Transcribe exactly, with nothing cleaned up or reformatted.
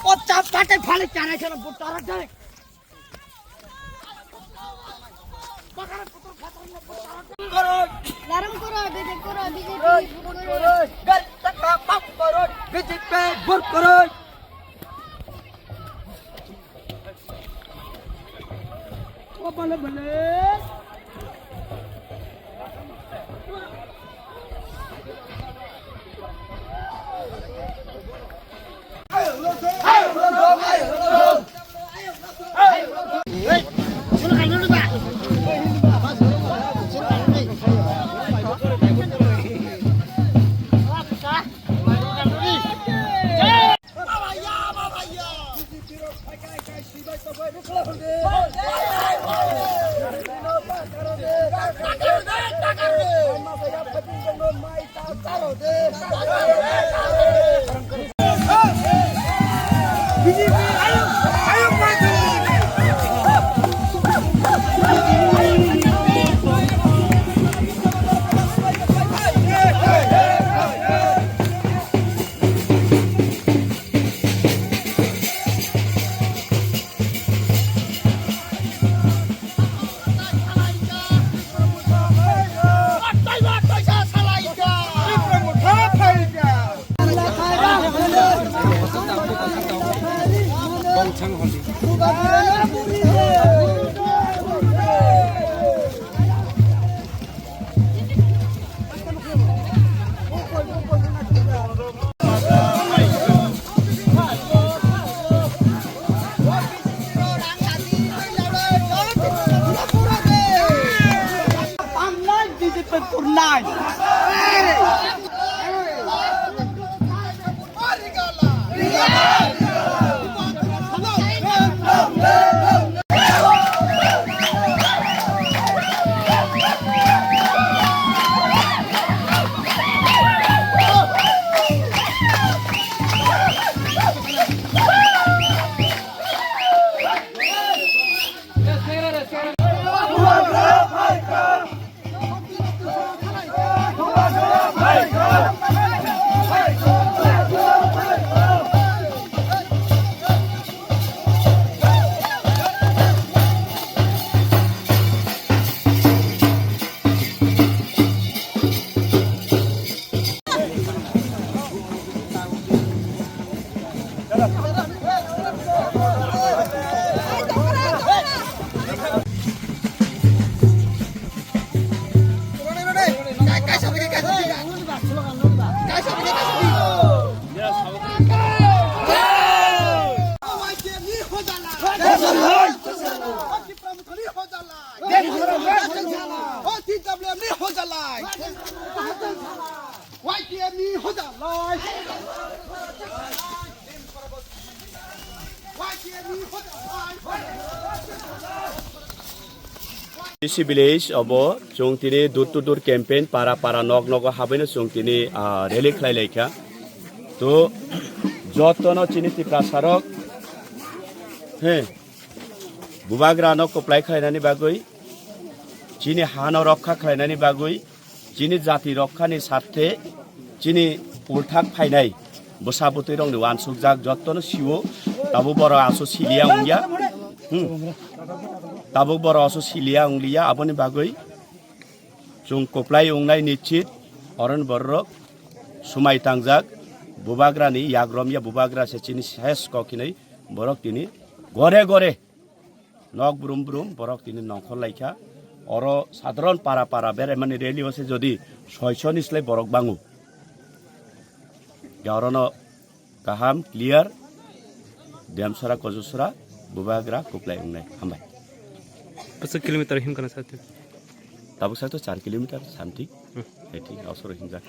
O chap patai phale chana chana butara dai. Larang koro, B J P koro, B J P vote koro. T C village obo chwng tini door to door campaign, para para nok nogo habaino chwng tini, ah, rally khlai laikha. To jotono chini Tiprasa rok, he, Bubagra no kwplai khlainani bagwi, chini ha no rokha khlainani bagwi, chini jati rokhani sarthe, chini ulthak phainai bwsa bwtwi rokni uansukjak jottono sio, tabuk borok aso siliya wngya. Hmm. Tabuk borok aso siliya wngliya, aboni bagwi chwng kwplai wngnai nischit, oroni borok swmai tangjak, Bubagrani yagromya, Bubagra se chini ses kok hinwi borok tini gore gore nok brum brum borok tini nongkhor laikha. Oro sadharon para para beraimani rally o se jodi soiso ni slai borok bango. Ya orono kaham clear. Demsora, Kojosora, Bubagra, kwplai wngnai. Hambai. Bwswk kilometer himkha na sati? Tabuk sa to char kilometer something. Hmm. Eti, osoro himjak.